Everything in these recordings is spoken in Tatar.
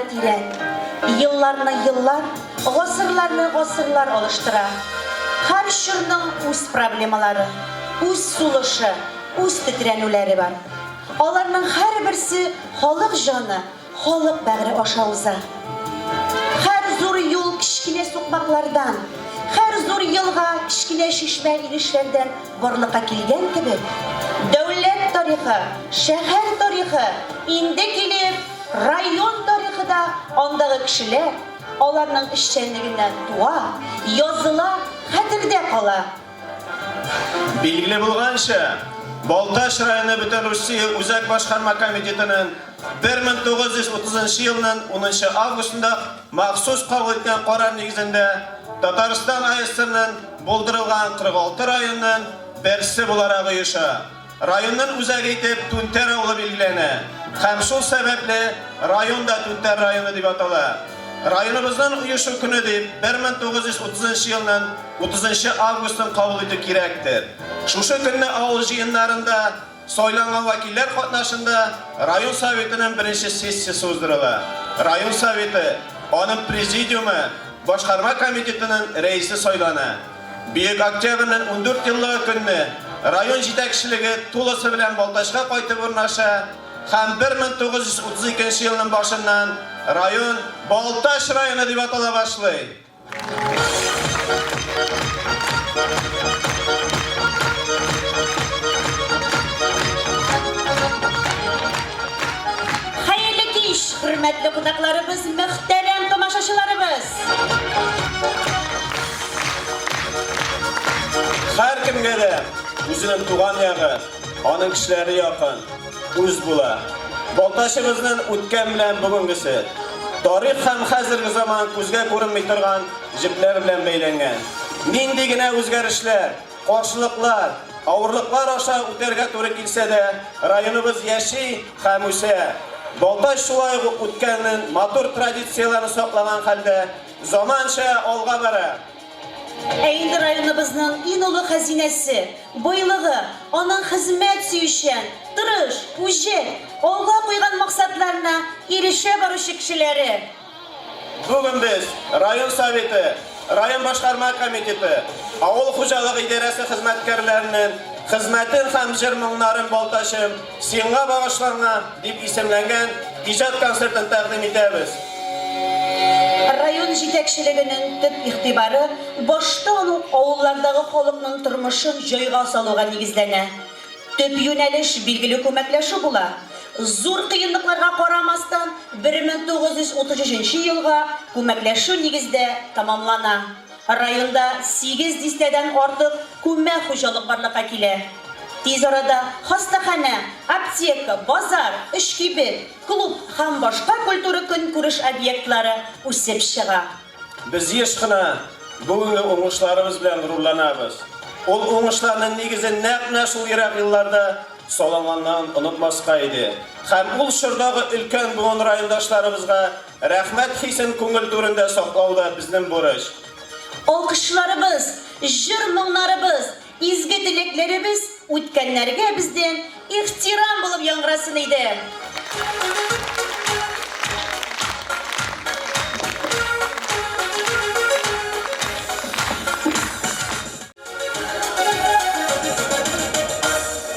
тирән. Елларны еллар, гасырларны гасырлар алыштыра. Һәр чорның үз проблемалары, үз сулышы, үз тетрәнүләре бар. Аларның һәрберсе халык җаны, халык бәгыре аша уза. Һәр зур юл кечкенә сукмаклардан, һәр зур елга кечкенә чишмә-инешләрдән барлыкка килгән кебек, дәүләт тарихы, шәһәр тарихы, инде килеп, район тарихы да андагы кешеләр, аларның эшчәнлегеннән туа, языла, хәтердә кала. Билгеле булганча, Балтач районы Бөтенрусия Үзәк башкарма комитетының 1930 елның 10 нчы августында махсус кабул иткән карар нигезендә Татарстан АССРның булдырылган 46 районның берсе буларак оеша. Районның үзәге итеп Түнтәр авылы билгеләнә һәм шул сәбәпле район да Түнтәр районы дип атала. Районыбызның оешу көне дип 1930 елның 30 августын кабул итү кирәктер. Шушы көнне авыл җыеннарында сайланган вәкилләр катнашында район Советының беренче сессиясе уздырыла. Район Советы, аның президиумы, башкарма комитетының рәисе сайлана. Бөек Октябрьнең 14 еллыгы көнне район җитәкчелеге тулысы белән Балтачка кайтып урнаша һәм 1932 елның башыннан район Балтач районы дип атала башлый. Хәерле кич, хөрмәтле кунакларыбыз, мөхтәрәм тамашачыларыбыз! Һәркемгә дә үзенең туган ягы, аның кешеләре якын, үз була. Балтачыбызның үткән белән бүгенгесе, тарих һәм хәзерге заман күзгә күренми торган җепләр белән бәйләнгән. Нинди генә үзгәрешләр, каршылыклар, авырлыклар аша үтәргә туры килсә дә, районыбыз яши һәм үсә. Балтач шулай ук үткәннең матур традицияләрен саклаган хәлдә, заманча алга бара. Ә инде районыбызның иң олы хәзинәсе, байлыгы, аның хезмәт сөючән, тырыш, үҗәт, алга куйган максатларына ирешә баручы кешеләре. Бүген без, район Советы, район башкарма комитеты, авыл хуҗалыгы идарәсе хезмәткәрләренең хезмәтен һәм җыр-моңнарын Балтачым, сиңа багышлана дип исемләнгән иҗат концертын тәкъдим итәбез. Район җитәкчелегенең төп игътибары баштан ук авыллардагы халыкның тормышын җайга салуга нигезләнә. Төп юнәлеш билгеле күмәкләшү була. Зур кыенлыкларга карамастан, 1933 елга күмәкләшү нигездә тәмамлана. Районда сигез дистәдән артык күмәк хуҗалык барлыкка килә. Тиз арада хастаханә, аптека, базар, өч кибет, клуб һәм башка культура-көнкүреш объектлары үсеп чыга. Без еш кына бүгенге уңышларыбыз белән горурланабыз. Ул уңышларның нигезе нәкъ менә шул ерак елларда салынганлыгын онытмаска иде. Һәм ул чордагы өлкән буын райондашларыбызга рәхмәт хисен күңел түрендә саклау да безнең бурыч. Алкышларыбыз, җыр-моңнарыбыз, изге теләкләребез үткәннәргә бездән ихтирам булып яңгырасын иде!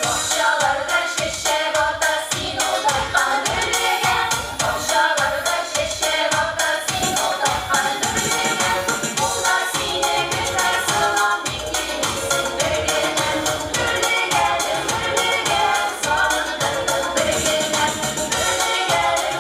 Бакчаларда чәчәк ата син утырткан бөрлегән, Бакчаларда чәчәк ата син утырткан бөрлегән. Ул да сине көтә сыман, ник килмисең бер генә? Бөрлегәнем, бөрлегән, сагындырдың бер генә. Бөрлегәнем,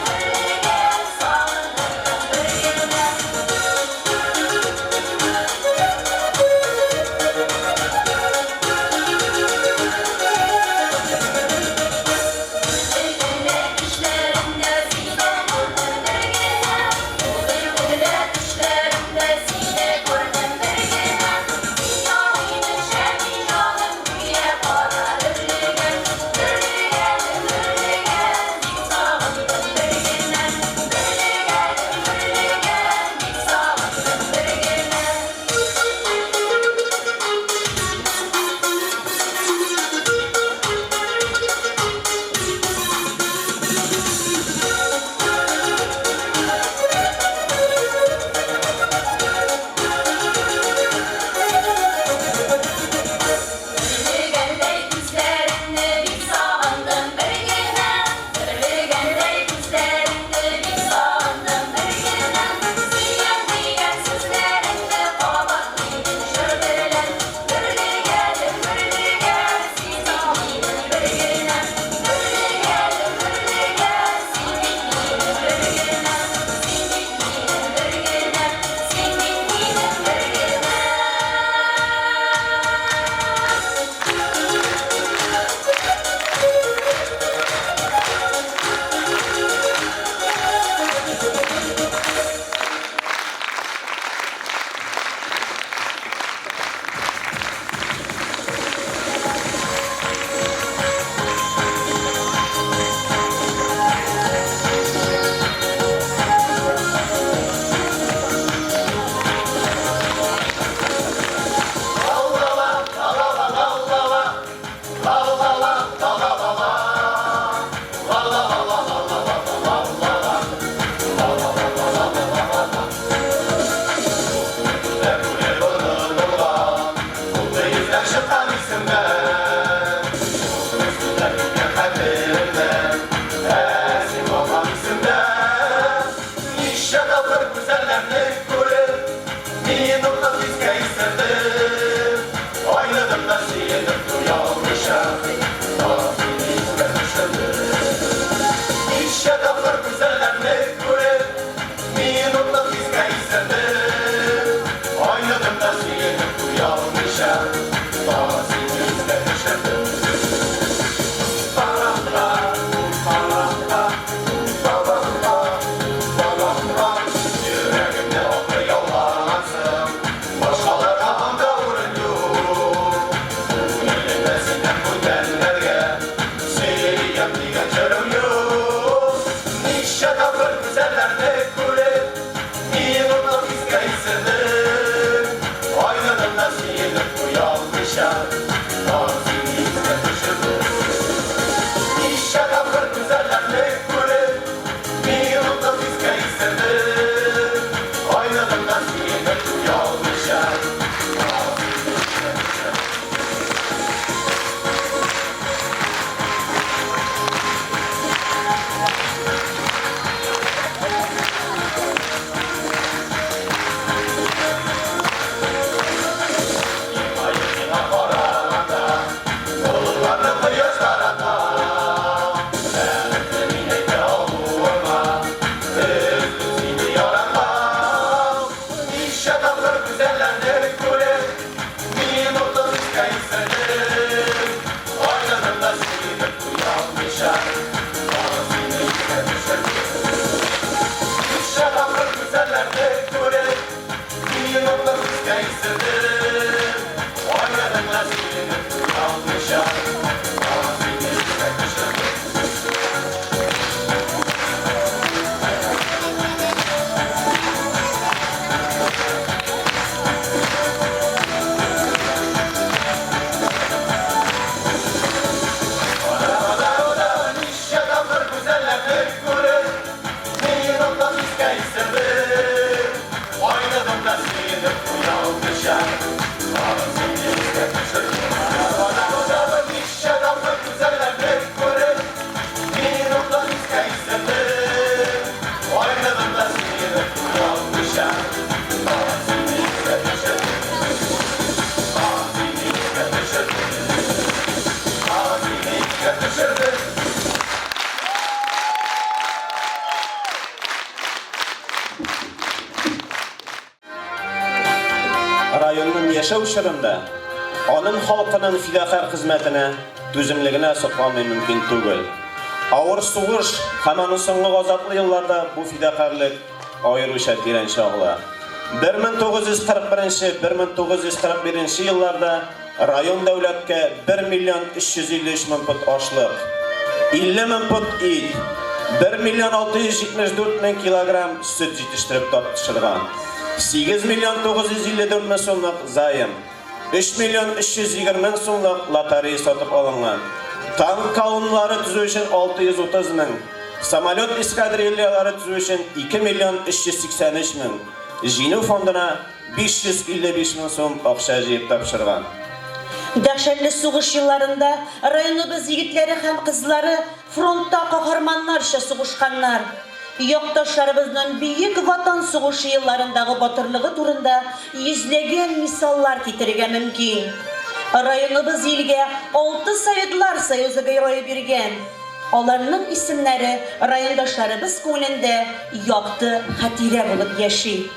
Районның яшәү чорында аның халкының фидакарь хезмәтенә, түземлегенә сокланмый мөмкин түгел. Авыр сугыш һәм аның соңгы газаплы елларда бу фидакарьлек аеруча тирән чагыла. 1941-1945 елларда район дәүләткә 1 миллион 353 мең пот ашлык, 50 мең пот ит, 1 миллион 674 мең килограмм сөт җитештереп тапшырган. 8 миллион 954 мең сумлык займ, 3 миллион 320 мең сумлык лотерея сатып алынган. Танк колонналары төзү өчен 630 мең, самолет эскадрильялары төзү өчен 2 миллион 383 мең, Җиңү фондына 555 мең сум акча җыеп тапшырган. Дәһшәтле сугыш елларында районыбыз егетләре һәм кызлары фронтта каһарманнарча сугышканнар. Якташларыбызның Бөек Ватан сугышы елларындагы батырлыгы турында йөзләгән мисаллар китерергә мөмкин. Районыбыз илгә алты Советлар Союзы Герое биргән. Аларның исемнәре райондашларыбыз күңелендә якты хатирә булып яши.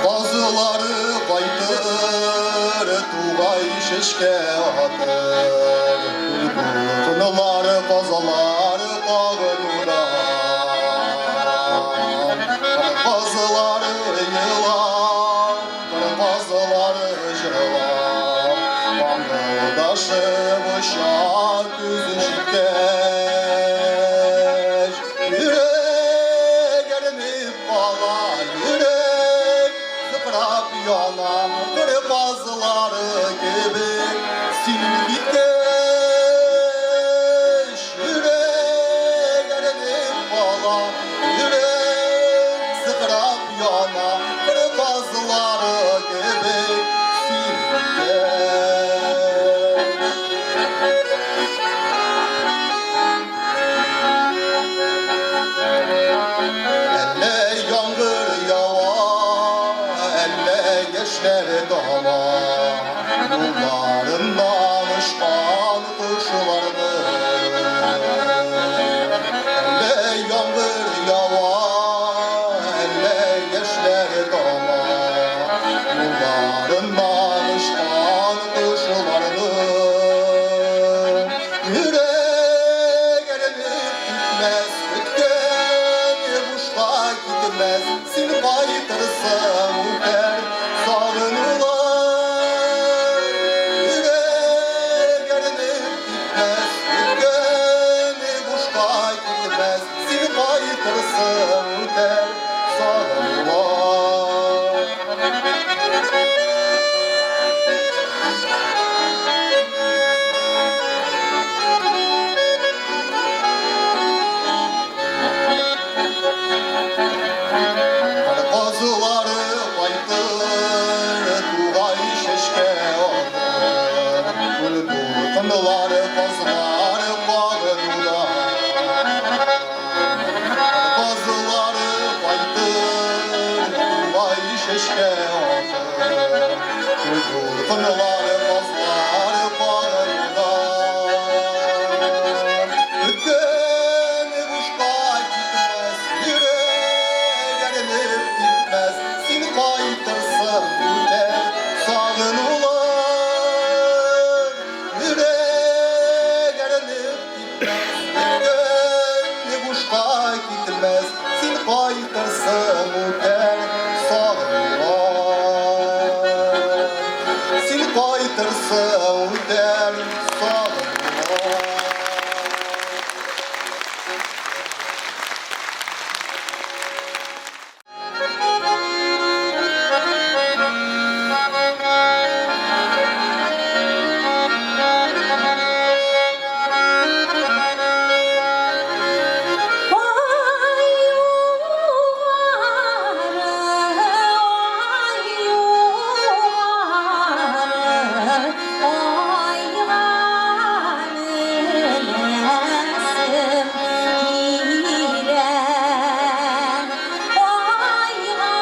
Казылары кайтыр, тугай чәчкә атыр. Дулкынлар, казалар кагынуда. Казылары елар, казылары җырлар. Аңгылдашып оча көз җиткәч. Йөрәк. кала йөрәк сыкрап яна кыр казлары кебек. Син киткәч, йөрәк әрнеп кала, йөрәк сыкрап яна кыр казлары кебек. Син киткәч. Әллә яңгыр ява, әллә яшьләр тама, юлларыннан очкан кошларны. Әллә яңгыр ява, әллә яшьләр тама, юлларыннан очкан кошларны. Йөрәк әрнеп китмәс, көткән бушка китмәс, син кайтырсың, үтәр сагынулар. Йөрәк әрнеп китмәс, көткән бушка китмәс, син кайтырсың, үтәр сагынулар. Казлары кайтыр, тугай чәчкә атыр, күл дулкынлары казлар кагынуда. Казлары кайтыр, тугай чәчкә атыр, күл дулкынлары казлар кагынуда. Көткән бушка китмәс, йөрәк әрнеп китмәс, син кайтырсың, үтәр сагынулар. Йөрәк әрнеп китмәс, көткән бушка китмәс, син кайтырсың, үтәр сагынулар. Син кайтырсың, үтәр сагынулар. Ай югары, ай югары, айга менәсем килә. Айга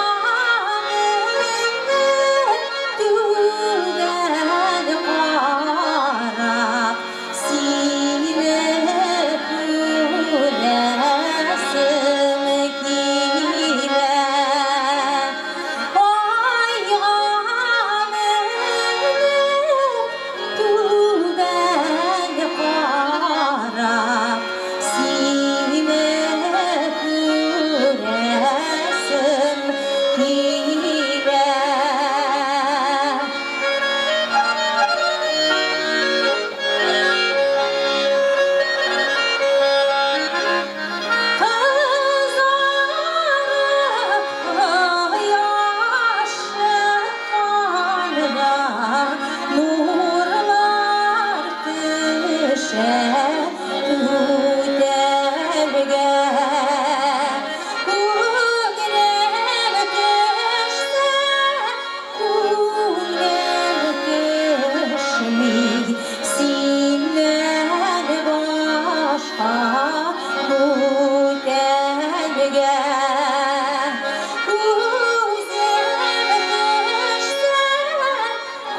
менеп түбән карап, сине күрәсем килә. Айга менеп түбән карап, сине күрәсем килә. Кызарып кояш чыкканда, нурлар төшә түтәлгә. Күңелем төшсә, күңел төшми синнән башка бүтәнгә. Күзем төшсә,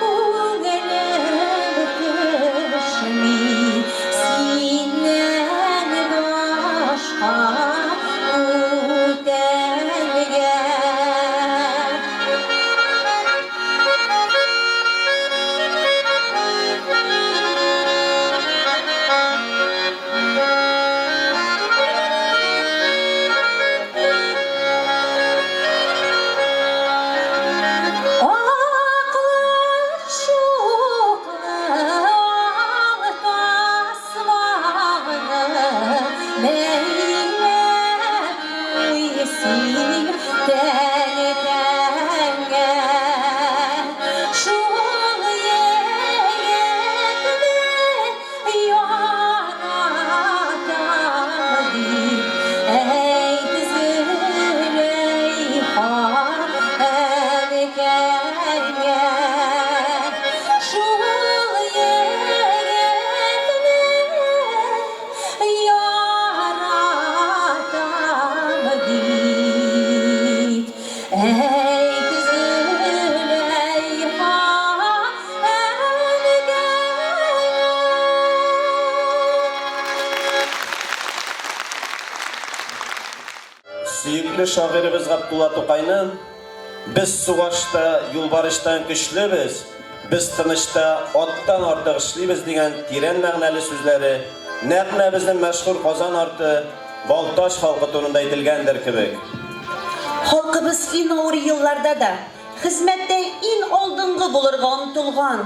күңелем төшми синнән башка бүтәнгә. Аклы чуклы ал тасманы бәйләп куй син. Әйт, Зөләйха, әнкәем. Сөекле шагыйребез Габдулла Тукайның Без сугашта юлбарычтан көчлебез, без тынычта аттан артык эшлибез дигән тирән мәгънәле сүзләре нәкъ менә безнең мәшһүр Казан арты Балтач халкы турында әйтелгәндер кебек. Халкыбыз иң авыр елларда да хезмәттә иң алдынгы булырга омтылган.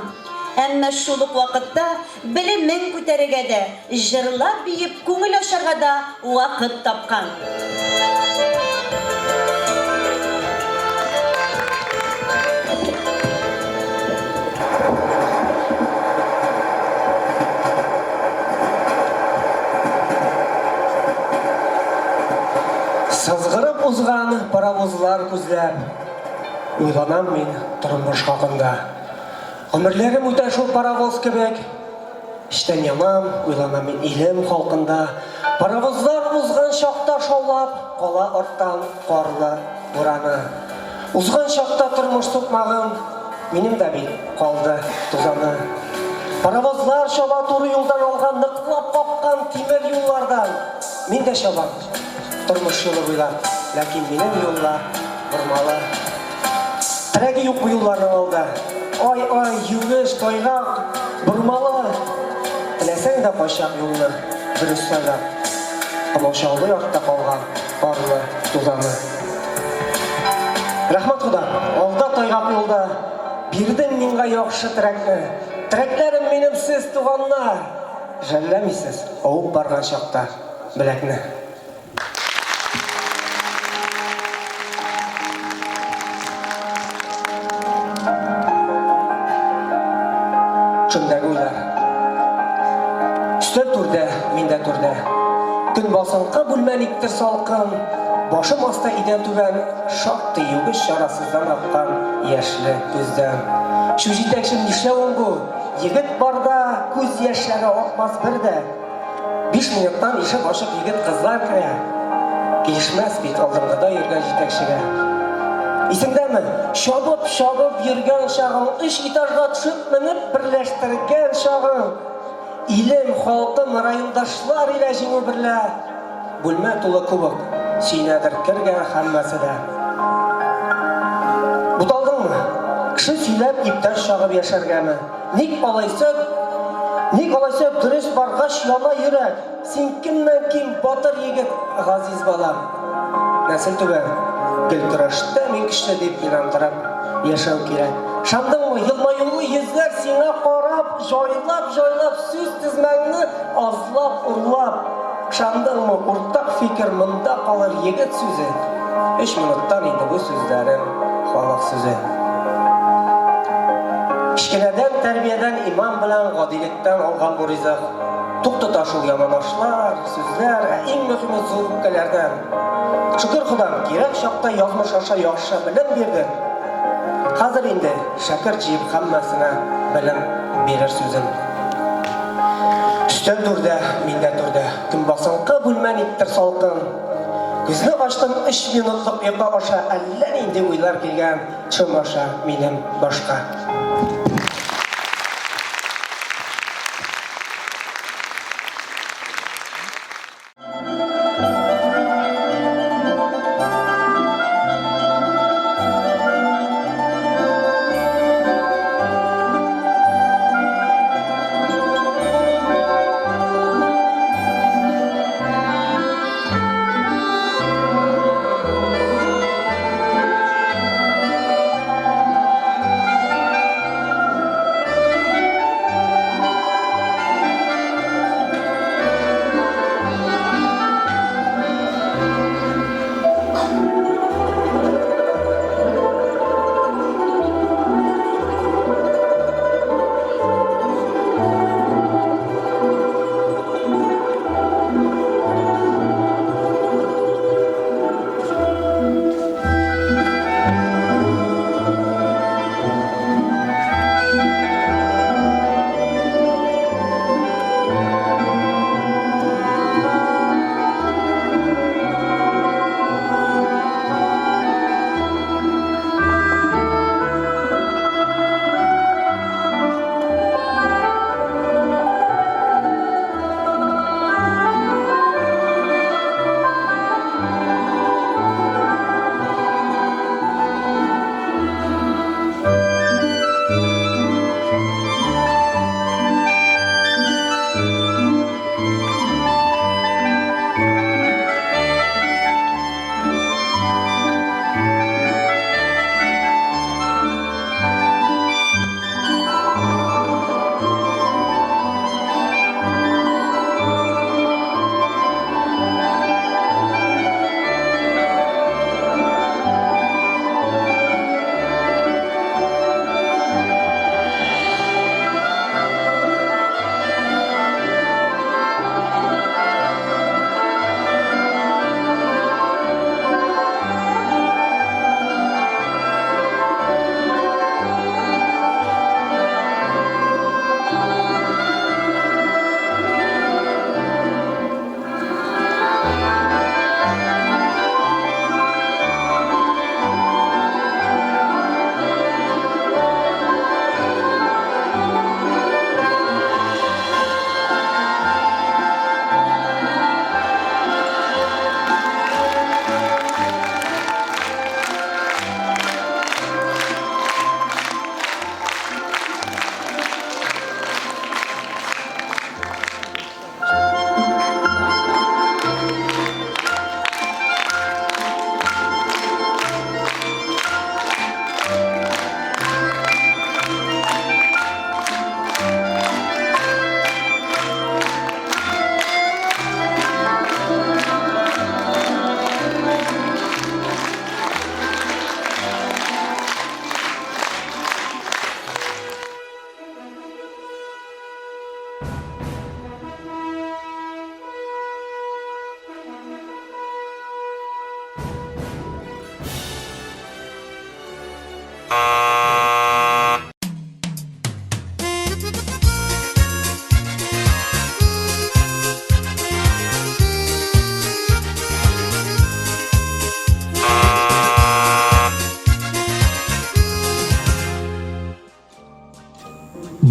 Әмма шул ук вакытта белемен күтәрергә дә, җырлап-биеп күңел ачарга да вакыт тапкан. Сызгырып узган паровозлар күзләп, Уйланам мин тормыш хакында. Гомерләрем үтә шул паровоз кебек, Эчтән янам, уйланам мин илем халкында. Паровозлар узган чакта шаулап, Кала арттан карлы бураны. Узган чакта тормыш сукмагын, Минем дә бит калды тузаны. Паровозлар чаба туры юлдан алга, Ныклап каккан тимер юллардан. Мин дә чабам тормыш юлы буйлап, Ләкин минем юллар бормалы. Терәге юк бу юлларның алда. Ай-ай, юеш, тайгак, бормалы. Теләсәң дә кайчак юлны дөрес сайлап, Комачаулый артта калган карлы тузаны. Рәхмәт, Хода, алда тайгак юлда Бирдең миңа яхшы терәкне. Терәкләрем минем сез, туганнар! Жәлләмисез, авып барган чакта беләкне. Төшемдәге уйлар. Өстәл түрдә, мин дә түрдә. Көн басынкы, бүлмә никтер салкын. Башым аста идән түбән, шактый югыч чарасыздан аккан яшьле күздән. Чү, җитәкчем, нишләвең бу? Егет барда күз яшьләре акмас бер дә. Биш минуттан ишек ачып егет-кызлар керә. Килешмәс бит алдынгыда йөргән җитәкчегә. Исеңдәме, чабып-чабып йөргән чагың, өч этажга төшеп менеп берләштергән чагың. Илем, халкым, райондашлар илә җиңү берлә. Бүлмә тулы кубок, сөенәдер кергән һәммәсе дә. Буталдыңмы? Кеше сөйләп, иптәш чагып яшәргәме? Ник алайса, ник алайса дөрес баргач яна йөрәк, Син кемнән ким, батыр егет, газиз балам? Нәсел түбән, гел көрәштә мин көчле дип инандырып яшәү кирәк. Ышандыңмы, елмаюлы йөзләр сиңа карап, җайлап-җайлап сүз тезмәңне азлап урлап. Ышандыңмы, уртак фикер монда калыр егет сүзе. Өч минуттан инде бу сүзләрем халык сүзе. Кечкенәдән тәрбиядән иман белән гадилектән алган бу ризык. Туктата шул яман ашлар, сүзләр, ә иң мөһиме зур үпкәләрдән. Шөкер Ходам, кирәк чакта язмыш аша яхшы белем бирде. Хәзер инде шәкерт җыеп һәммәсенә белем бирер сүзем. Өстәл түрдә, мин дә түрдә. Көн басынкы, бүлмә никтер салкын. Күзне ачтым, өч минутлык йокы аша әллә нинди уйлар килгән чын аша минем башка.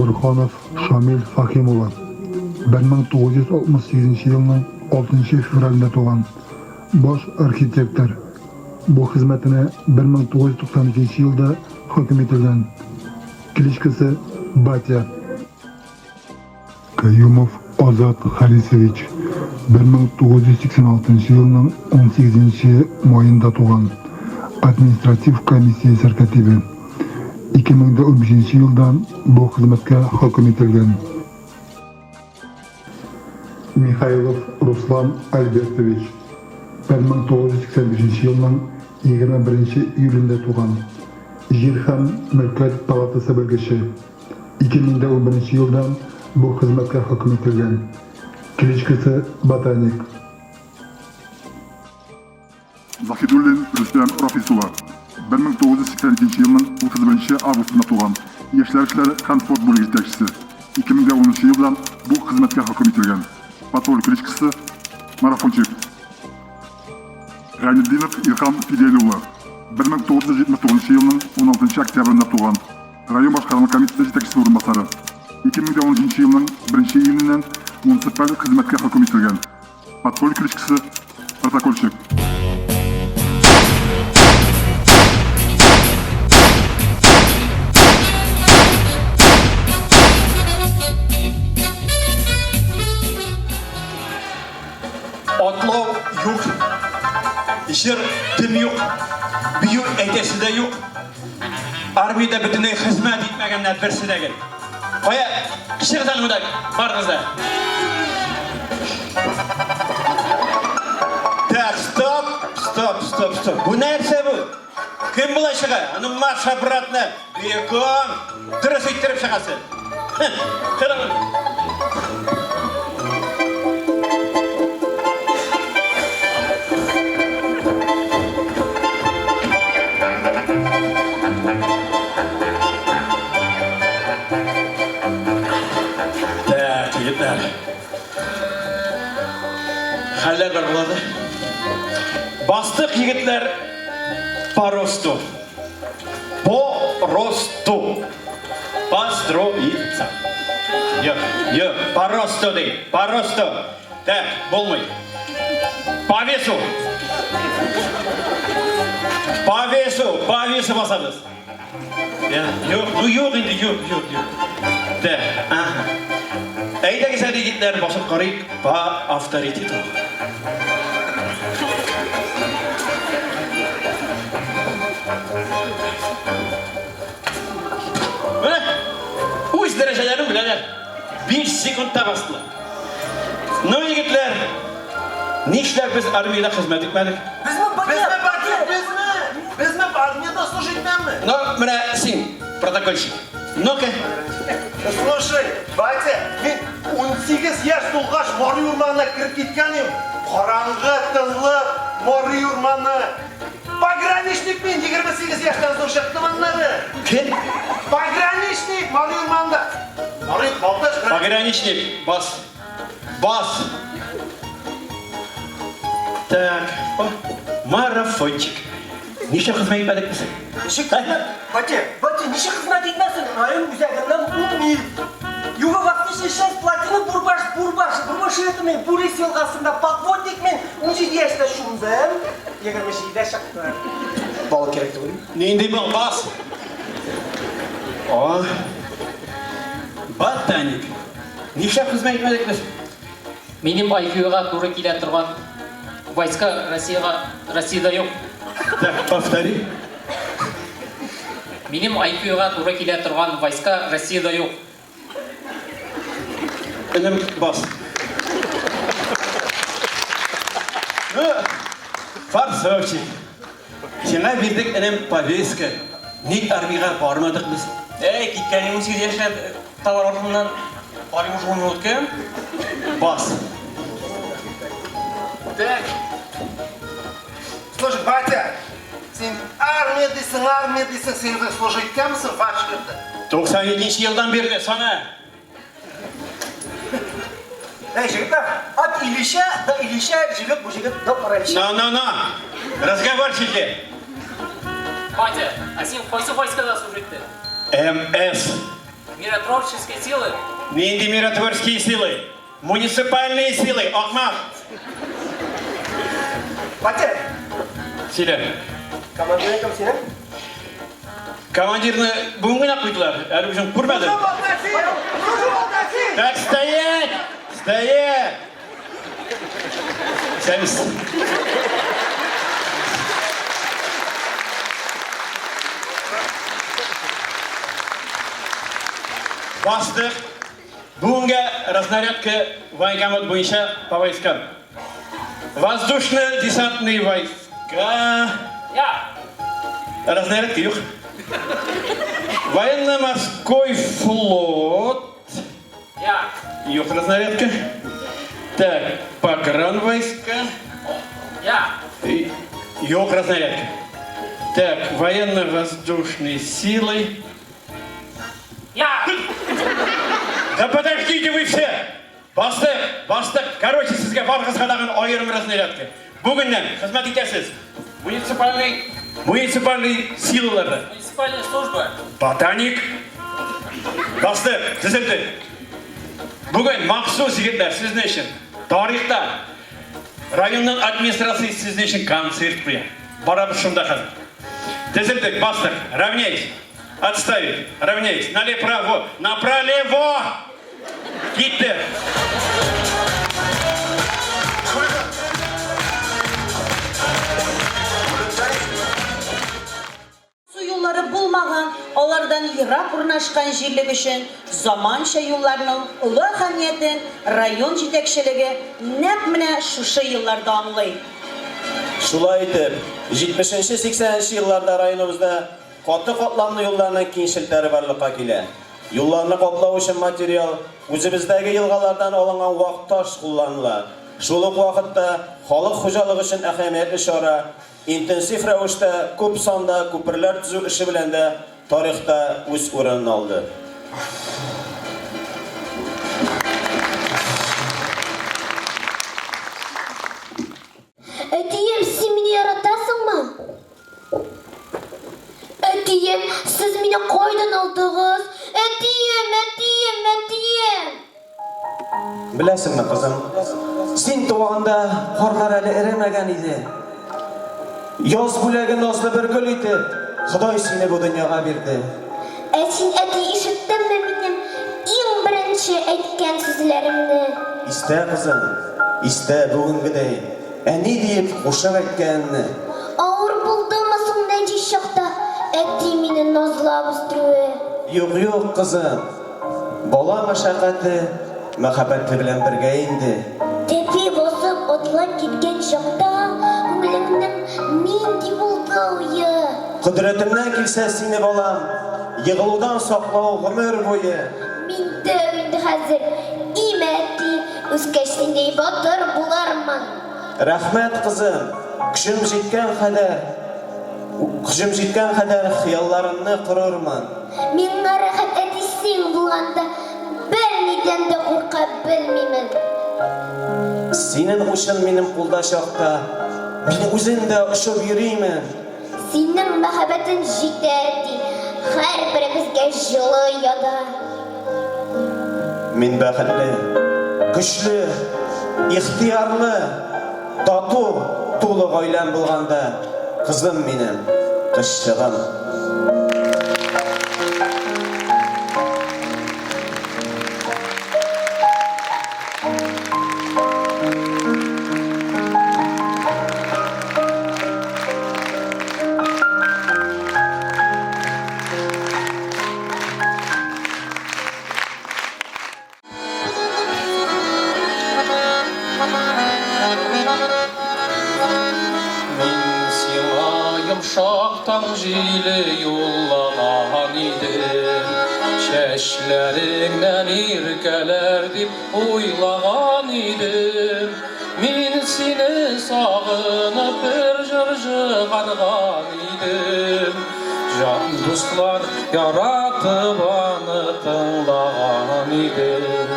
Борһанов Шамил Фахим улы, 1968 елның 6 февралендә туган, баш архитектор. Бу хезмәтенә 1992 елда хөкем ителгән. Кличкасы Батя. Каюмов Азат Харисович, 1986 елның 18 маенда туган, административ комиссия сәркатибе. 2015 елдан бу хезмәткә хөкем ителгән. Михайлов Руслан Альбертович, 1985 елның 21 июлендә туган, Җир һәм мөлкәт палатасы белгече. 2011 елдан бу хезмәткә хөкем ителгән. Кличкасы Ботаник. Заһидуллин Рөстәм Рафис улы, 1982 елның 31 августында туган, яшьләр эшләре һәм спорт бүлеге җитәкчесе. 2010 елдан бу хезмәткә хөкем ителгән. Патруль кличкасы Марафончик. Гайнетдинов Илһам Фидель улы, 1979 елның 16 октябрендә туган, район башкарма комитеты җитәкчесе урынбасары. 2013 елның 1 июненнән муниципаль хезмәткә хөкем ителгән. Подполье кличкасы Протокольчик. Атлау юк, җыр тем юк, бию әйтәсе дә юк. Армиядә бөтенләй хезмәт итмәгәннәр берсе дә гел. Кая, чыгыз әле монда, барыгыз да. Так, стоп, стоп, стоп, стоп. Бу нәрсә бу? Кем болай чыга? Аны марш обратно. Бегом. Дөрес иттереп чыгасы. Кырыгыз. Так, егетләр. Хәлләр бар булады. Бастык, егетләр, по росту. По росту. Построиться. Юк, юк, по росту ди, по росту. Так, булмый. По весу. По весу, по весу басабыз. Юк, ну юк инде, юк, юк, юк. Так, ага. Әйдәгез әле, егетләр, басып карыйк по авторитету. Менә үз дәрәҗәләрен беләләр. 5 секундта бастылар. Ну, егетләр, нишләп без армиядә хезмәт итмәдек? Безме, безме, батя, безме? Безме армиядә служить итмәме? Ну, менә син, протокольщик. Ну-ка. Слушай, батя, мин 18 яшь тулгач Мари урманына кереп киткән идем. Караңгы, тынлык, Мари урманы. Пограничник мин 28 яшьтән соң чыктым аннары. Кем? Пограничник, Мари урманында. Мари, Балтач. Пограничник, бас. Бас. Так, о, марафончик. Нишләп хезмәт итмәдек без? Ничек хезмәт? Батя, батя, ничек хезмәт итмәсен? Район үзәгеннән 10 миль. Юго-Восточная часть плотины Бурбаш, Бурбаш, Бурбаш этими, Бурис елгасында подводник мин 17 яшьтә чумдым, 27-дә чыктым. Бал кирәк түгел. Нинди бал? Бас! О, ботаник. Нишләп хезмәт итмәдек без? Минем IQ-га туры килә торган войска Россиягә Россиядә юк. Так, повтори. Минем IQ-га туры килә торган войска Россиядә юк. Энем, бас. Ну, форсовчик. Сиңа бирдек, энем, повестка. Ник армиягә бармадык без? Әй, киткән 18 яшьләр товар артыннан барып уже ун үткән. Бас. Так. Слушай, батя, син армия дисең, армия дисең, син үзең служить иткәнмесең вачкада? 92 елдан бирле сана. Әй, җегетләр, от Ильича до Ильича живет бу җегет до паралича. На, на, на. Разговорчики. Батя, ә син кайсы войскада служить иттең? МС. Миротворческие силы. Нинди миротворческие силы? Муниципальные силы, ахмак! Батя! Сөйлә. Командирың кем синең? Командирны бүген генә куйдылар, әле үзем күрмәдем. Так, стоять! Стоять! Сәмис. Бастык. Бүгенгә разнарядка военкомат буенча по войскам. Воздушно-десантные войска. Я. Разнарядка юк. Военно-морской флот. Я. Юк разнарядка. Так, погранвойска. Я. Юк разнарядка. Так, военно-воздушные силы. Я. Да подождите вы все! Бастык, бастык. Короче, сезгә барыгызга тагын аерым разнарядка. Бүгеннән хезмәт итәсез. Муниципальный, муниципальный силаларда. Муниципальная служба. Ботаник. Бастык, төзелде. Бүген махсус егетләр сезнең өчен тарихта районның администрациясе сезнең өчен концерт куя. Барабыз шунда хәзер. Төзелдек, бастык. Равняйсь. Отставить. Равняйсь. Налево. Направо. Китте. Су юллары булмаган, алардан ерак урнашкан җирлек өчен заманча юлларның олы әһәмиятен район җитәкчелеге нәкъ менә шушы елларда аңлый. Шулай итеп, 70-80 нче елларда районыбызда каты катламлы юлларның киң челтәре барлыкка килә. Юлларны каплау өчен материал, үзебездәге елгалардан алынган вак таш кулланыла. Шул ук вакытта халык хуҗалыгы өчен әһәмиятле чара, Интенсив рәвештә күп санда күперләр төзү эше белән дә тарихта үз урынын алды. Әтием, син мине яратасыңмы? Әтием, сез мине кайдан алдыгыз? Әтием, әтием, әтием! Беләсеңме, кызым, син туганда карлар әле эремәгән иде. Яз бүләге назлы бер гөл итеп, Ходай сине бу дөньяга бирде. Ә син, әти, ишеттеңме минем иң беренче әйткән сүзләремне? Истә, кызым, истә, бүгенгедәй, әни диеп кушып әйткәнне. Авыр булдымы соң нәнҗи чакта әти мине назлап үстерүе? Юк, юк, кызым, Бала мәшәкате мәхәббәте белән бергә инде. Тәпи басып атлап киткән чакта күңелеңнең нинди булды уе? Кодрәтемнән килсә сине, балам, егылудан саклау гомер буе. Мин дәү инде хәзер, имә, әти, үскәч синдәй батыр булармын. Рәхмәт, кызым, көчем җиткән кадәр, көчем җиткән кадәр хыялларымны корырмын. Миңа рәхәт әти син булганда бернидән дә курка белмимен. Синен учын минем кулда чакта, мин үзем дә очып йөримен. Синең мәхәббәтен җитә әти, һәрберебезгә җылы ояда. Мин бәхетле, көчле, ихтыярлы, тату, тулы гаиләм булганда, кызым минем, кызчыгым. Мин сиңа йомшак таң җиле юллаган идем, Чәчләреңнән иркәләр дип уйлаган идем. Мин сине сагынып бер җыр җыгарган идем. Җан дуслар яратып аны тыңлаган идем.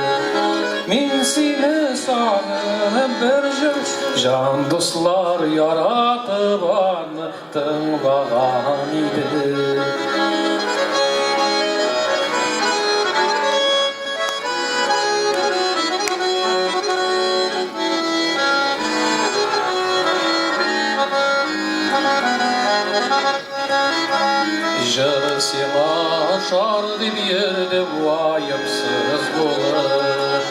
Мин сине сагынып бер җыр Җан дуслар яратып аны тыңлаган идем. Җыр сиңа ошар дип йөрдем ваемсыз булып.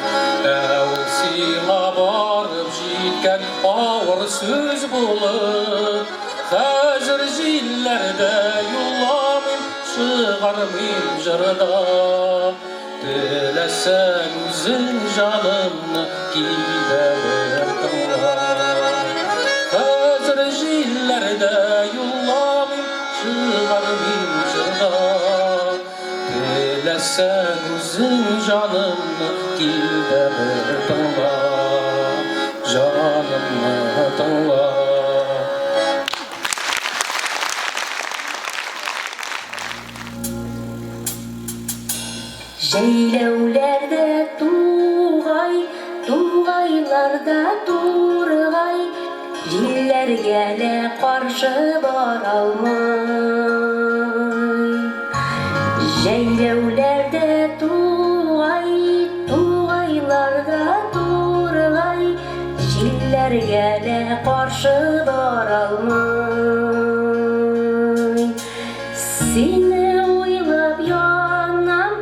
Ә ул сиңа барып җиткән авыр сүз булып. Хәзер җилләрдә юлламыйм, чыгармыйм җырда. Теләсәң үзең җанымны кил дә бер тыңла. Хәзер җилләрдә юлламыйм, чыгармыйм җырда. Теләсәң үзең җанымны кил дә бер тыңла. Җанымны тыңла. Җәйләүләрдә тугай, тугайларда тургай, Җилләргә дә каршы баралмый. Җәйләүләрдә тугай, тугайларда тургай, Җилләргә дә каршы баралмый. Сине уйлап янам,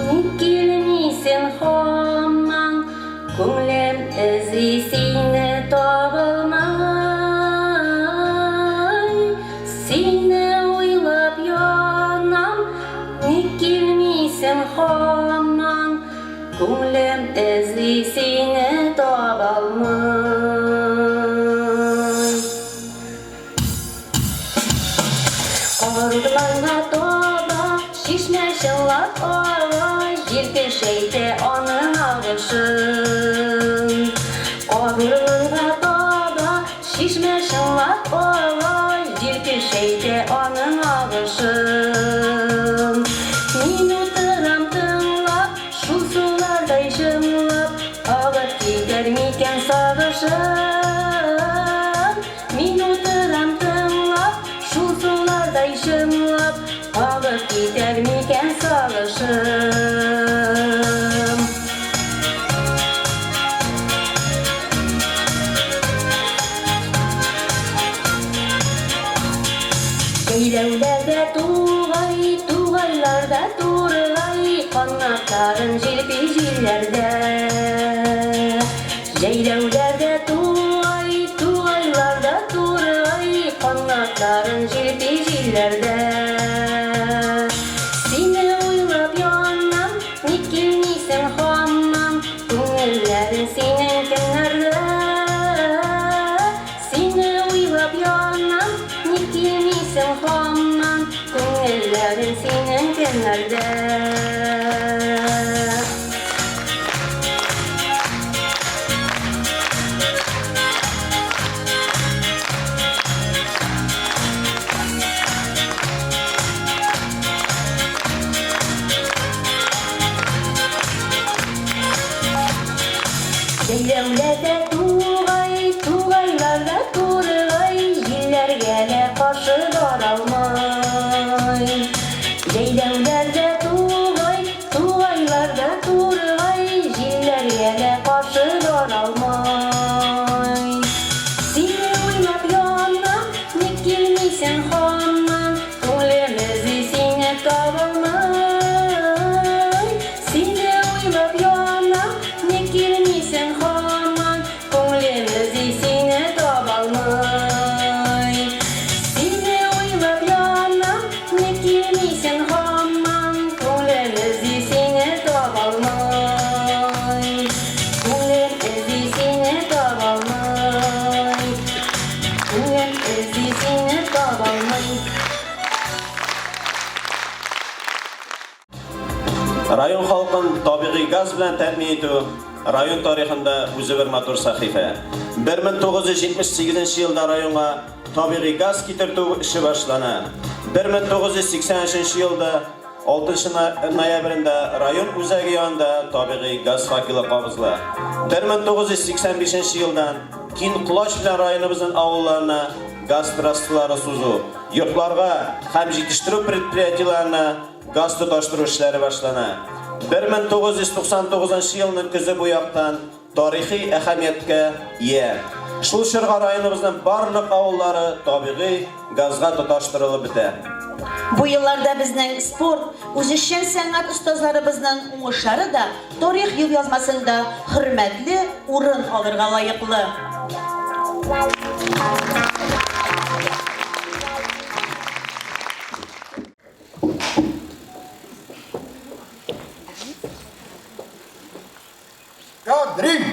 ник килмисең һаман? Күңлем эзли сине табалмай. Сине уйлап янам, ник килмисең һаман? Күңлем эзли сине табалмай. Карурманга таба чишмә чыңлап ага, Җил көчәйтә аның агышын. Карурманга таба чишмә чыңлап ага, Җил көчәйтә аның агышын. Мин утырам тыңлап, шул сулардай чыңлап, Агып китәр микән сагышым? Мин утырам тыңлап, шул сулардай чыңлап, Агып китәр микән сагышым? Җәйләүләрдә тугай, тугайларда тургай, Канатларын җилпи җилләрдә. Җәйләүләрдә тугай, тугайларда тургай, Канатларын җилпи җилләрдә. Сине уйлап янам, ник килмисең һаман? Күңелләрең синең кемнәрдә? Сине уйлап янам, ник килмисең һаман? Күңелләрең синең кемнәрдә? Җәйләүләрдә тугай, тугайларда тургай, Җилләргә дә каршы баралмай. Җәйләүләрдә тугай, тугайларда тургай, Җилләргә дә каршы баралмай. Сине уйлап янам, ник килмисең һаман? Күңлем эзли сине табалмай. Сине уйлап янам, ник килмисең һаман? Күңлем эзли сине табалмай. Сине уйлап янам, ник килмисең һаман? Күңлем эзли сине табалмай. Күңлем эзли сине табалмай. Күңлем эзли сине табалмай. Район халкын табигый газ белән тәэмин итү район тарихында үзе бер матур сәхифә. 1978 елда районга табигый газ китертү эше башлана. 1983 елда 6 ноябрендә район үзәге янында табигый газ факелы кабызыла. 1985 елдан киң колач белән районыбызның авылларына газ трассалары сузу, йортларга һәм җитештерү предприятиеләренә газ тоташтыру эшләре башлана. 1999 елның көзе бу яктан тарихи әһәмияткә ия. Шул чорга районыбызның барлык авыллары табигый газга тоташтырылып бетә. Бу елларда безнең спорт, үзешчән сәнгать остазларыбызның уңышлары да тарих елъязмасында хөрмәтле урын алырга лаеклы. Кадриль!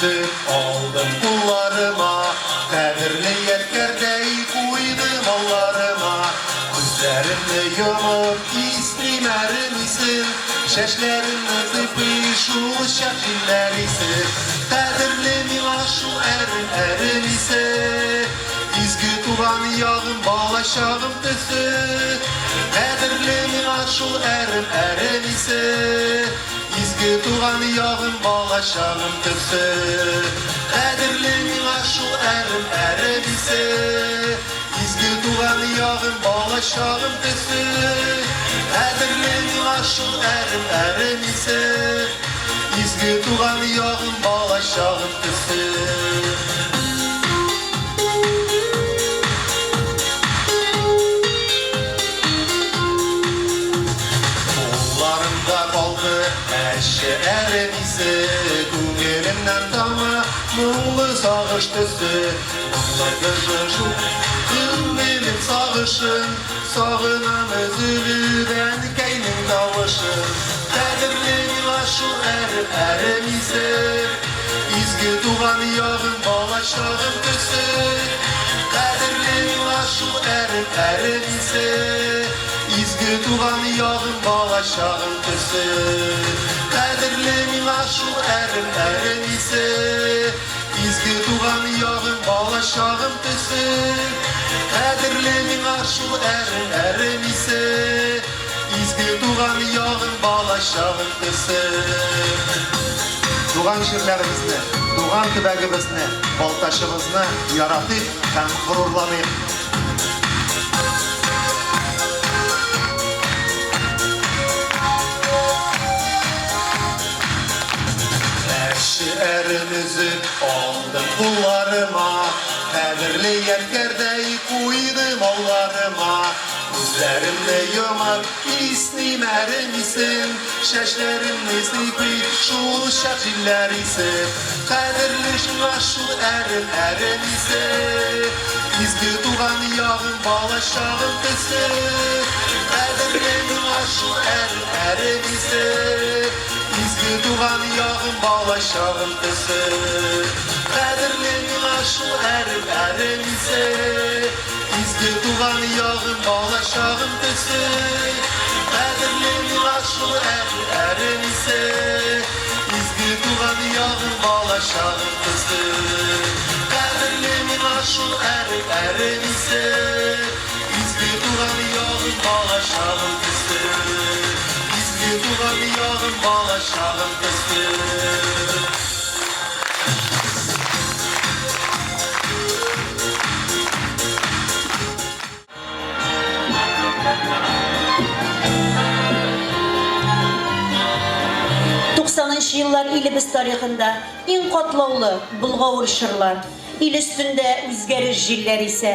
өзеп алдым кулларыма, Кадерле ядкәрдәй куйдым алларыма. Күзләремне йомып ислим әрем исен, Чәчләремне сыйпый шул чак җилләр исе. Кадерле миңа шул әрем, әрем исе. Изге туган ягым, балачагым төсе. Кадерле миңа шул әрем, әрем исе. Изге туган ягым, балачагым төсе. Кадерле миңа шул әрем, әрем исе. Изге туган ягым, балачагым төсе. Кадерле миңа шул әрем, әрем исе. Изге туган ягым, балачагым төсе. Кулларымда калды әче әрем исе, Күңелемнән тама моңлы сагыш төсе. Моңлы төсе шул күңелем сагышын, Сагынам өзелеп әнкәйнең тавышын. Кадерле миңа шул әрем, әрем исе. Изге туган ягым, балачагым төсе. Кадерле миңа шул әрем, әрем исе. Изге туган ягым, балачагым төсе. Кадерле миңа шул әрем, әрем исе. Изге туган ягым, балачагым төсе. Кадерле миңа шул әрем, әрем исе. Изге туган ягым, балачагым төсе. Туган җирләребезне, туган төбәгебезне, Балтачыбызны яратыйк һәм горурланыйк. Әче әрем өзеп алдым кулларыма, Кадерле ядкәрдәй куйдым алларыма. Күзләремне йомып исним әрем исен, Чәчләремне сыйпый шул чак җилләр исеп. Кадерле шуңа шул әрем, әрем исе. Изге туган ягым, балачагым төсе. Кадерле миңа шул әрем, әрем исе. Изге туган ягым, балачагым төсе. Кадерле миңа шул әрем, әрем исе. Изге туган ягым, балачагым төсе. Кадерле миңа шул әрем, әрем исе. Изге туган ягым, балачагым төсе. Кадерле миңа шул әрем, әрем исе. Изге туган ягым, балачагым төсе. Изге туган ягым, балачагым төсе. Туксанынчы еллар илебез тарихында иң катлаулы, болгавыр чорлар. Ил өстендә үзгәреш җилләр исә.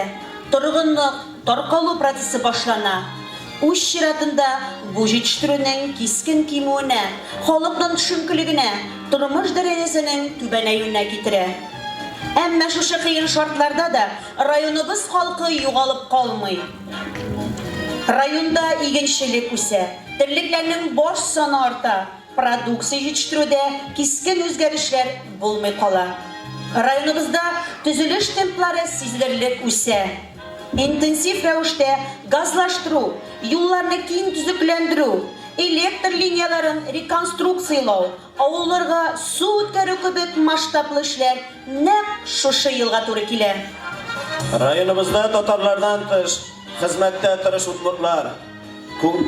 Торгынлык, таркалу процессы башлана. Үз чиратында бу җитештерүнең кискен кимүенә, халыкның төшенкелегенә, тормыш дәрәҗәсенең түбәнәюенә китерә. Әмма шушы кыен шартларда да районыбыз халкы югалып калмый. Районда игенчелек үсә, терлекләрнең баш саны арта, продукция җитештерүдә кискен үзгәрешләр булмый кала. Районыбызда төзелеш темплары сизелерлек үсә. Интенсив рәвештә газлаштыру, юлларны киң төзекләндерү, электр линияләрен реконструкцияләү, авылларга су үткәрү кебек масштаблы эшләр нәкъ шушы елга туры килә. Районыбызда татарлардан тыш, хезмәттә тырыш удмуртлар,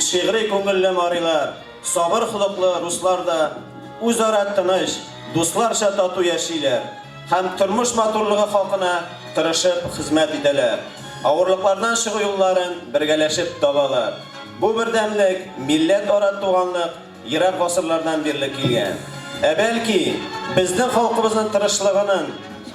шигъри күңелле марилар, сабыр холыклы руслар да үзара тыныч, дусларча тату яшиләр һәм тормыш матурлыгы хакына тырышып хезмәт итәләр. Авырлыклардан чыгу юлларын бергәләшеп табалар. Бу бердәмлек, милләтара туганлык ерак гасырлардан бирле килгән. Ә бәлки, безнең халкыбызның тырышлыгының,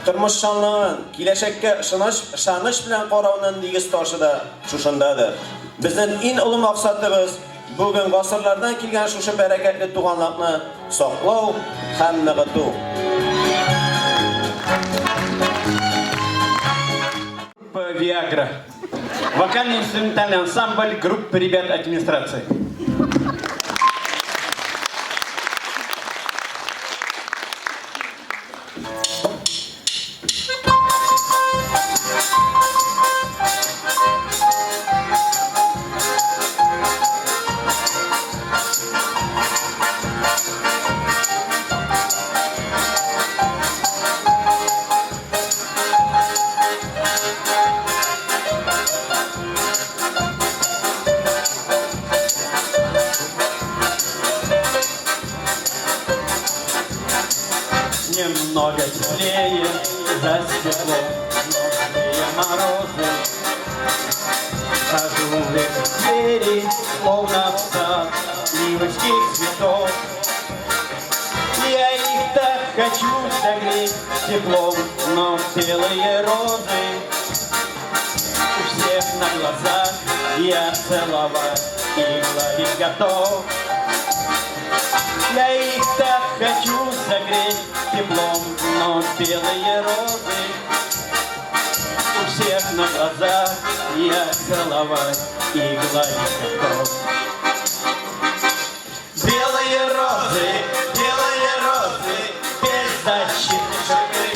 тормышчанлыгын, киләчәккә ышаныч, ышаныч белән карауның нигез ташы да шушындадыр. Безнең иң олы максатыбыз, Бүген гасырлардан килгән шушы бәрәкәтле туганлыкны саклау һәм ныгыту. Группа Виагра. Вокально-инструментальный ансамбль группы ребят администрации. Немного теплее за стеклом ночные морозы. Хожу в эти двери, словно в сад ивочки цветов. Я их так хочу согреть теплом, но белые розы у всех на глазах я целовать и гладить готов. Я их так хочу согреть теплом, но белые розы у всех на глазах я целовать и гладить готов. Белые розы, белые розы, беззащитны шипы.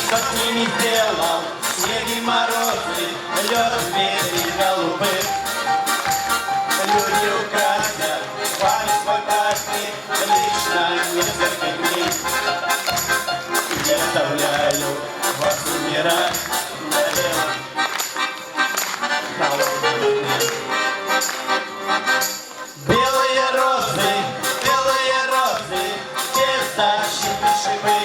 Что с ними сделал снег и морозы, лед ветрен голубых. Люди украсят вами свой праздник лишь на несколько дней. Я оставляю вас умирать на белом холодном дне. Белые розы, беззащитны шипы.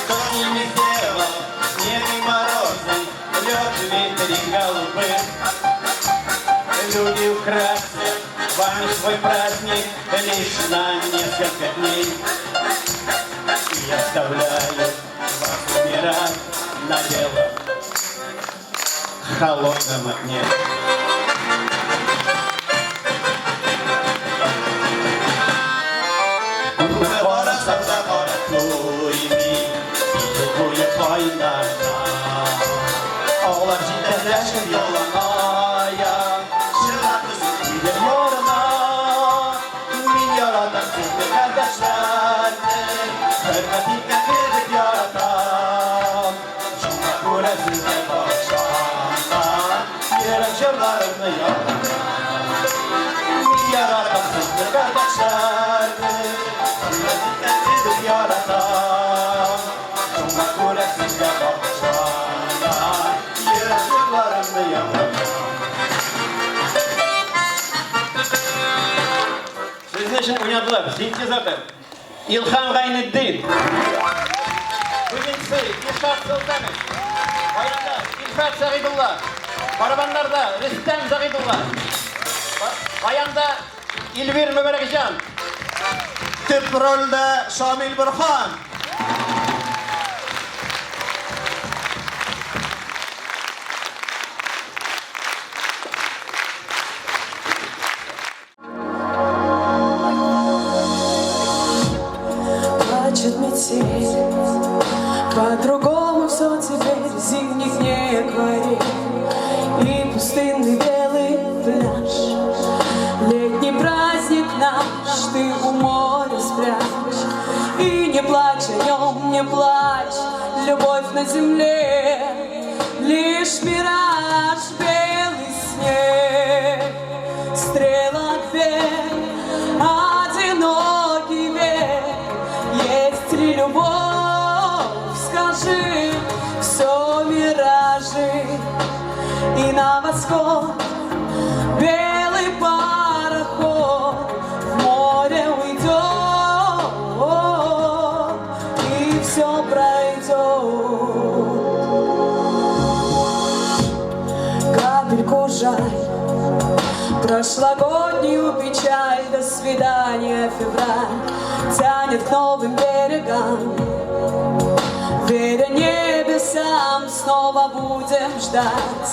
Что с ними сделал снег и морозы, лед ветрен голубых. Люди украсят вами свой праздник лишь на несколько дней. И оставляю вас умирать на белом холодном огне. Күпме карасам да карап туймыйм, Идел буе каеннарына. Алар җитәкләшеп яланаяк, Чыга төзек Идел ярына. Мин яратам сезне, кардәшләрне, Хөрмәт иткән кебек яратам. Шуңа күрә сезгә багышланган Йөрәк җырларымны яратам. Мин яратам сезне, кардәшләрне, Хөрмәт иткән кебек яратам. Шуңа күрә сезгә багышланган Йөрәк җырларымны яратам. Сезнең өчен уйнадылар синтезатор Илһам Гайнетдин, бубенцы Илшат Солтанов, баянда Илфат Сәгыйдулла, барабаннарда Рөстәм Сәгыйдулла, баянда Илвир Мөбәрәкҗан. Төп рольдә Шамил Борхан. Плачет метель, по-другому все теперь, зимних дней акварель и пустынный белый пляж. Летний праздник наш ты у моря спрячь, и не плачь о нем, не плачь, любовь на земле, лишь мираж, белый снег, стрелок вверх, одинокий век. Есть ли любовь, скажи, все миражи. И на восход белый пароход в море уйдет, и все пройдет. Капельку жаль, прошлогоднюю печаль, до свидания, февраль, тянет к новым берегам. Веря небесам, снова будем ждать,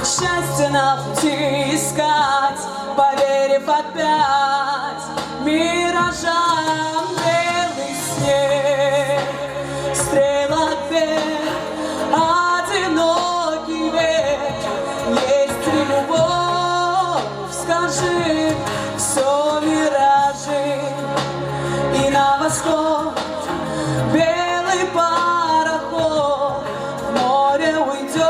счастье на пути искать, поверив опять миражам. Белый снег, стрелок вверх, одинокий век. Есть ли любовь, скажи, все миражи. И на восход белый пароход в море уйдет.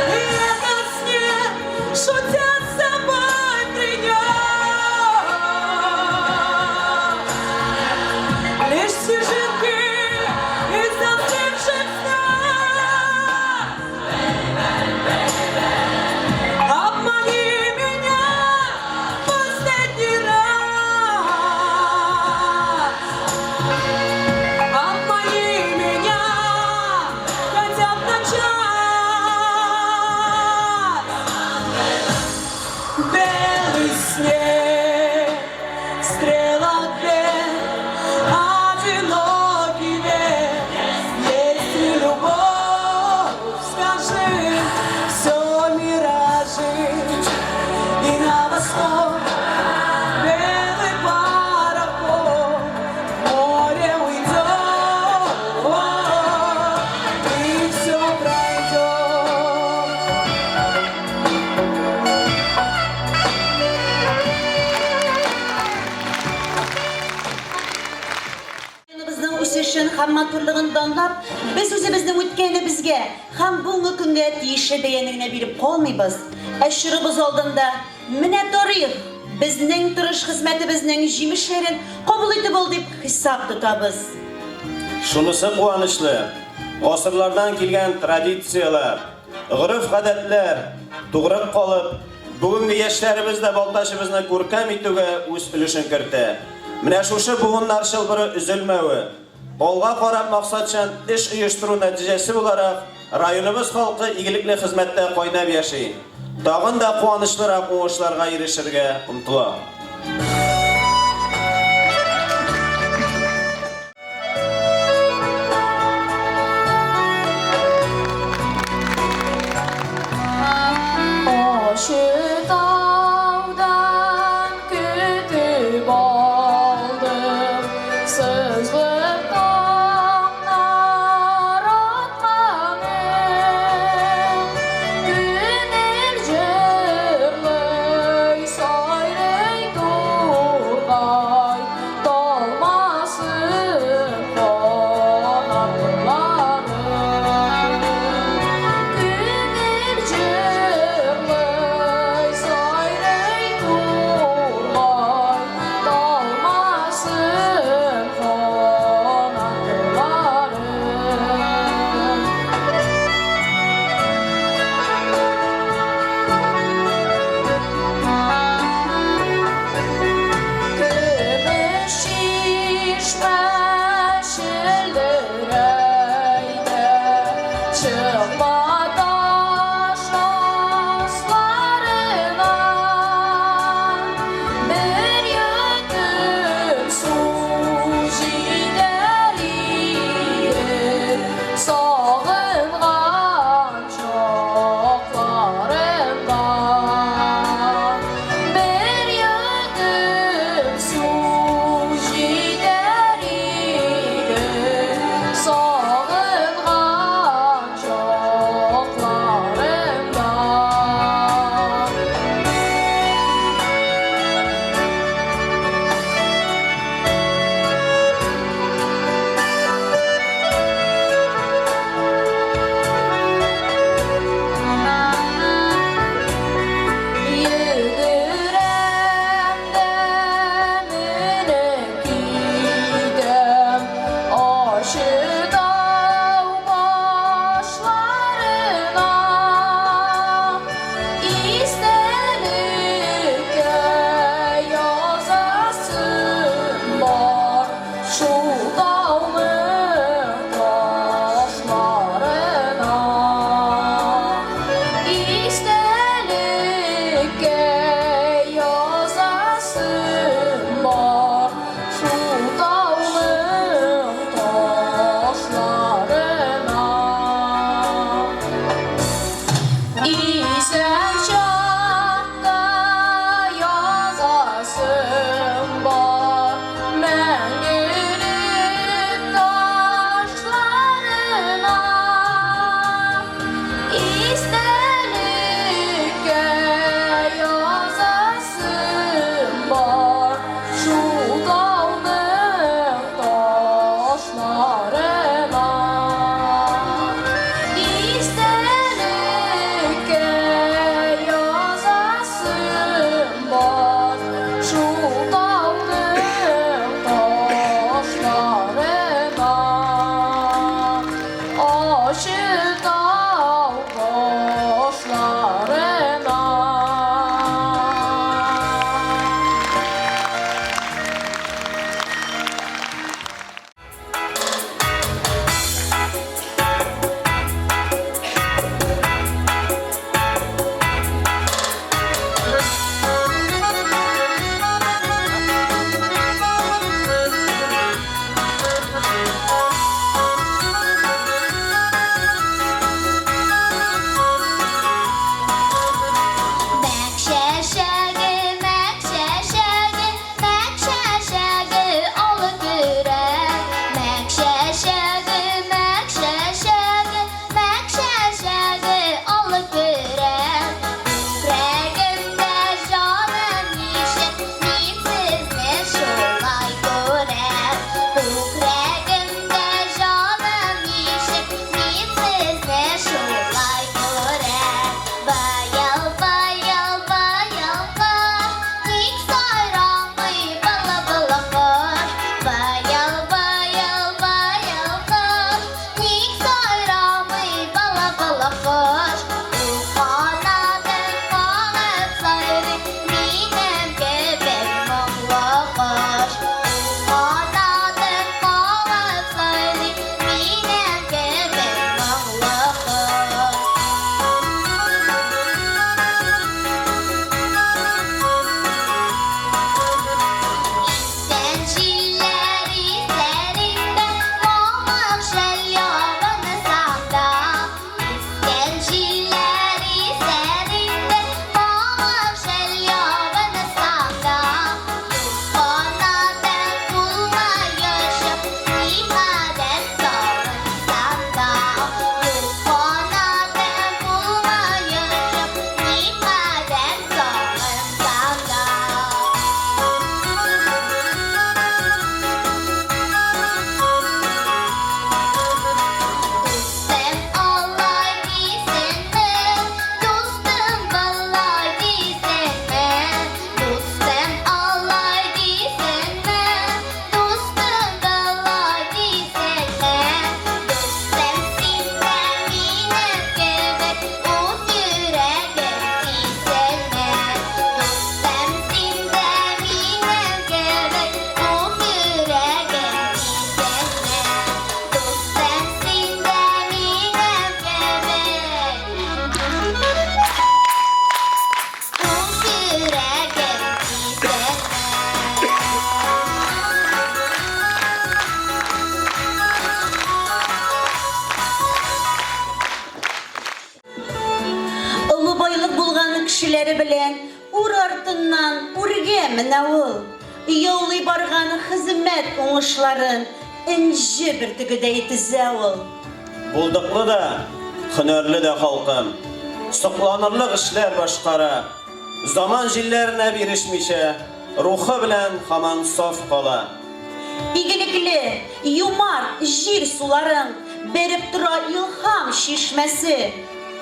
И этот снег, шутя с собой, принес лишь снежинку. һәм матурлыгын данлап, без үзебезнең үткәнебезгә һәм бүгенге көнгә тиешле бәяне генә биреп калмыйбыз, ә чорыбыз алдында менә тарих, безнең тырыш хезмәтебезнең җимешләрен кабул итеп ал дип хисап тотабыз. Шунысы куанычлы, гасырлардан килгән традицияләр, гореф-гадәтләр тугры калып, бүгенге яшьләребез дә Балтачыбызны күркәм итүгә үз өлешен кертә. Менә шушы буыннар чылбыры өзелмәве, алга карап максатчан эш оештыру нәтиҗәсе буларак, районыбыз халкы игелекле хезмәттә кайнап яши, тагын да куанычлырак уңышларга ирешергә омтыла. Кешеләре белән үр артыннан үргә менә ул. Яулый барган хезмәт уңышларын энҗе бөртегедәй тезә ул. Булдыклы да, һөнәрле дә халкым. Сокланырлык эшләр башкара. Заман җилләренә бирешмичә, рухы белән һаман саф кала. Игелекле, юмарт җир суларың бәреп тора илһам чишмәсе.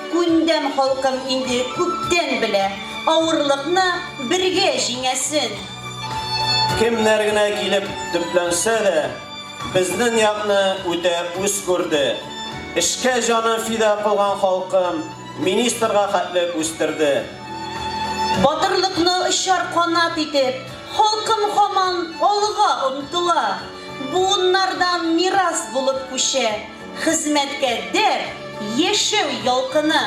Күндәм халкым инде күптән белә, авырлыкны бергә җиңәсен. Кемнәр генә килеп төпләнсә дә, безнен якны үтә үз күрде. Эшкә җанын фида кылган халкым министрга хәтле үстерде. Батырлыкны очар канат итеп, халкым һаман алга омтыла. Буыннардан мирас булып күчә хезмәткә дәрт, яшәү ялкыны.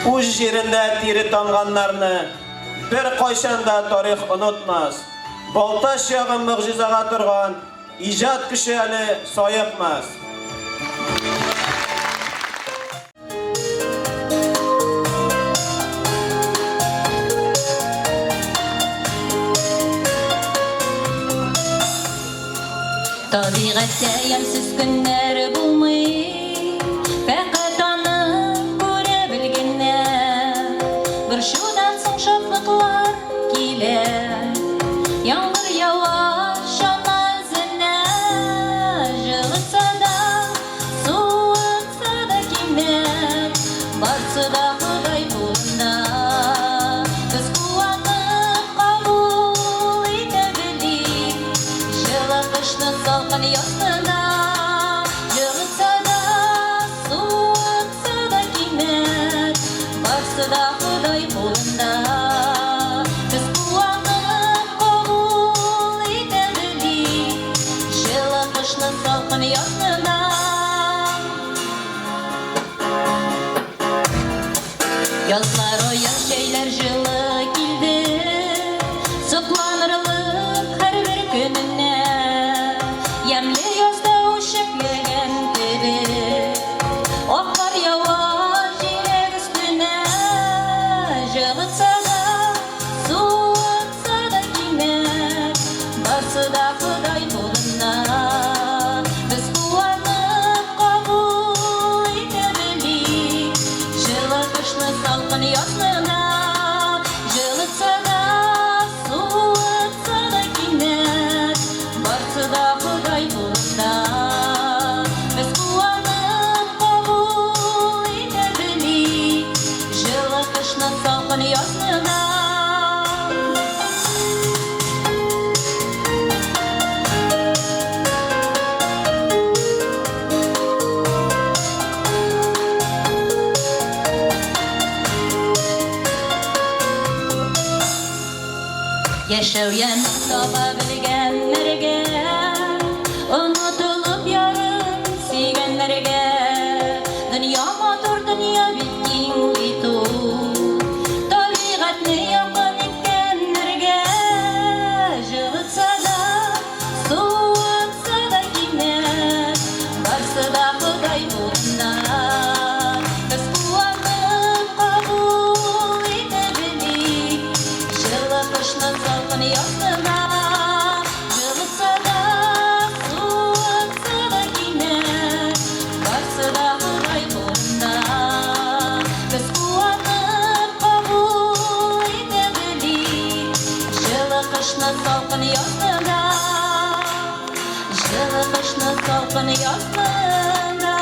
Үз җирендә тире тамганнарны беркайчан да тарих онытмас. Балтач ягы могҗизага торган иҗат көче әле саекмас. Табигатьтә ямьсез көннәр булмый, Фәкать аны күрә белгәннәр. Борчудан соң шатлыклар килә, Яңгыр ява чана эзенә, Җылытса да, Суытса да кинәт, барсы да Ходай кулында. Без куанып кабул итә белик, җылы кышны, салкын язны да. Җылытса да, суытса да кинәт, барсы да Ходай кулында. Без куанып кабул итә белик, җылы кышны, салкын язны да. Язлар аяз, җәйләр җылы килде, Сокланырлык һәрбер көненә. Ямьле язда үчекләгән кебек, Ак кар ява җиләк өстенә. Җылытса да, суытса да кинәт, Барсы да Ходай кулында. Без куанып кабул итә белик, Җылы кышны, салкын язны да. Җылытса да, суытса да кинәт, Барсы да Ходай кулында. Без куанып кабул итә белик, Җылы кышны, салкын язны да. Яшәү ямен таба белгәннәргә, Онытылып ярын сөйгәннәргә, Дөнья матур, дөнья бик киң бит ул. Табигатьне якын иткәннәргә, Җылытса да, суытса да кинәт, Барсы да Ходай кулында. Без куанып кабул итә белик, Җылы кышны, салкын язны да. Җылытса да, суытса да кинәт, Барсы да Ходай кулында. Без куанып кабул итә белик, Җылы кышны, салкын язны да. Җылы кышны, салкын язны да.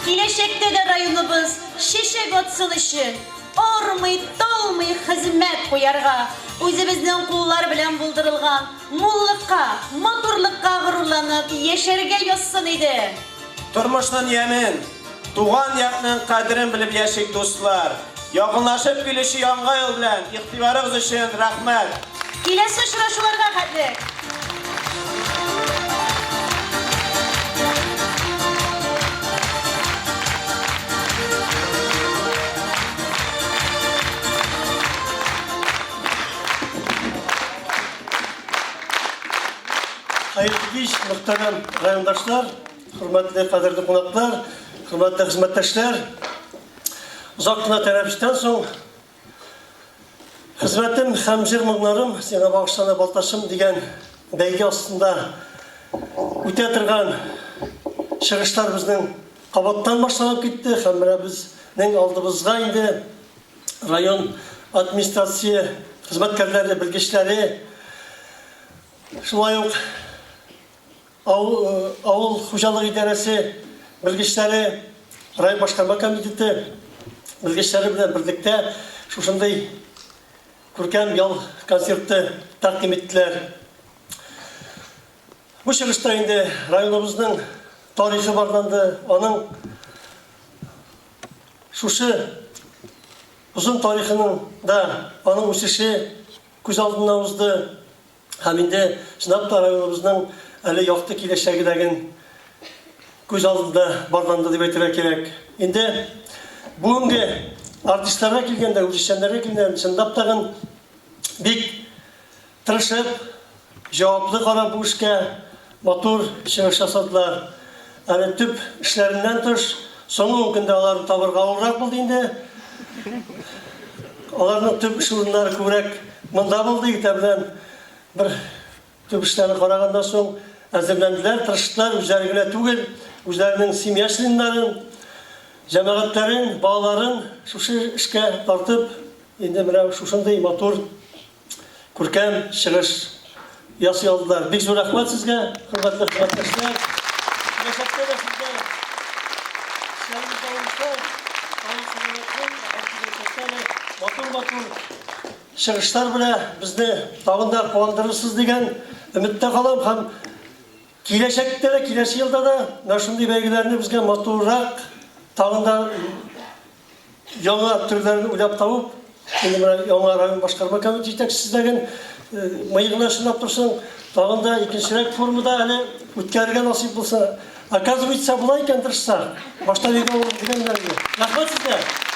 Киләчәктә дә районыбыз чәчәк атсын өчен армый-талмый хезмәт куярга, үзебезнең куллар белән булдырылган муллыкка, матурлыкка горурланып яшәргә язсын иде. Тормышның ямен, туган якның кадерен белеп яшик, дуслар! Якынлашып килүче Яңа ел белән! Игътибарыгыз өчен рәхмәт! Киләсе очрашуларга хәтле! Хәерле кич, мөхтәрәм райондашлар, хөрмәтле кадерле кунаклар, хөрмәтле хезмәттәшләр. Озак кына тәнәфестән соң Хезмәтем һәм җыр моңнарым сиңа багышлана, Балтачым дигән бәйге астында үтә торган чыгышлар безнең кабаттан башланып китте һәм менә безнең алдыбызга инде район администрация хезмәткәрләре, белгечләре, шулай ук Авыл хуҗалыгы идарәсе белгечләре, район башкарма комитеты белгечләре белән берлектә шушындый күркәм ял концерты тәкъдим иттеләр. Бу чыгышта инде районыбызның тарихы барланды, аның шушы озын тарихының да аның үсеше күз алдыннан узды. Һәм инде чынлап та районыбызның әле якты киләчәге дәген күз алдында барланды дип әйтергә кирәк. Инде бүгенге артистларга килгәндә, үзешчәннәргә килгәндә, чынлап тагын бик тырышып, җаваплы карап бу эшкә матур чыгыш ясадылар. Әле төп эшләреннән тыш, соңгы ун көндә аларны табырга авыррак булды инде. Аларның төп эш урыннары күбрәк монда булды. Иртә белән бер төп эшләрен караганнан соң әзерләнделәр, тырыштылар, үзләре генә түгел, үзләренең семья членнарын, җәмәгатьләрен, балаларын шушы эшкә тартып, инде менә шушындый матур Күркәм чыгыш ясый алдылар. Бик зур рәхмәт сезгә, хөрмәтле хезмәттәшләр. Киләчәктә дә сезгә эшләрегездә уңышлар, саулык сәламәтлек һәм киләчәктә дә матур-матур чыгышлар белән безне тагын да куандырырсыз дигән өметтә калам һәм киләчәктә дә, киләсе елда да менә шундый бәйгеләрне безгә матуррак, тагын да Яңа төрләрен уйлап табып, инде менә яңа район башкарма комитеты җитәкчесе дәген мыегына чынлап торсаң, тагын да икенчерәк формада әле үткәрергә насыйп булса. Оказывается, була икән тырышсак. Башта бик авыр дигәннәр иде. Рәхмәт сезгә!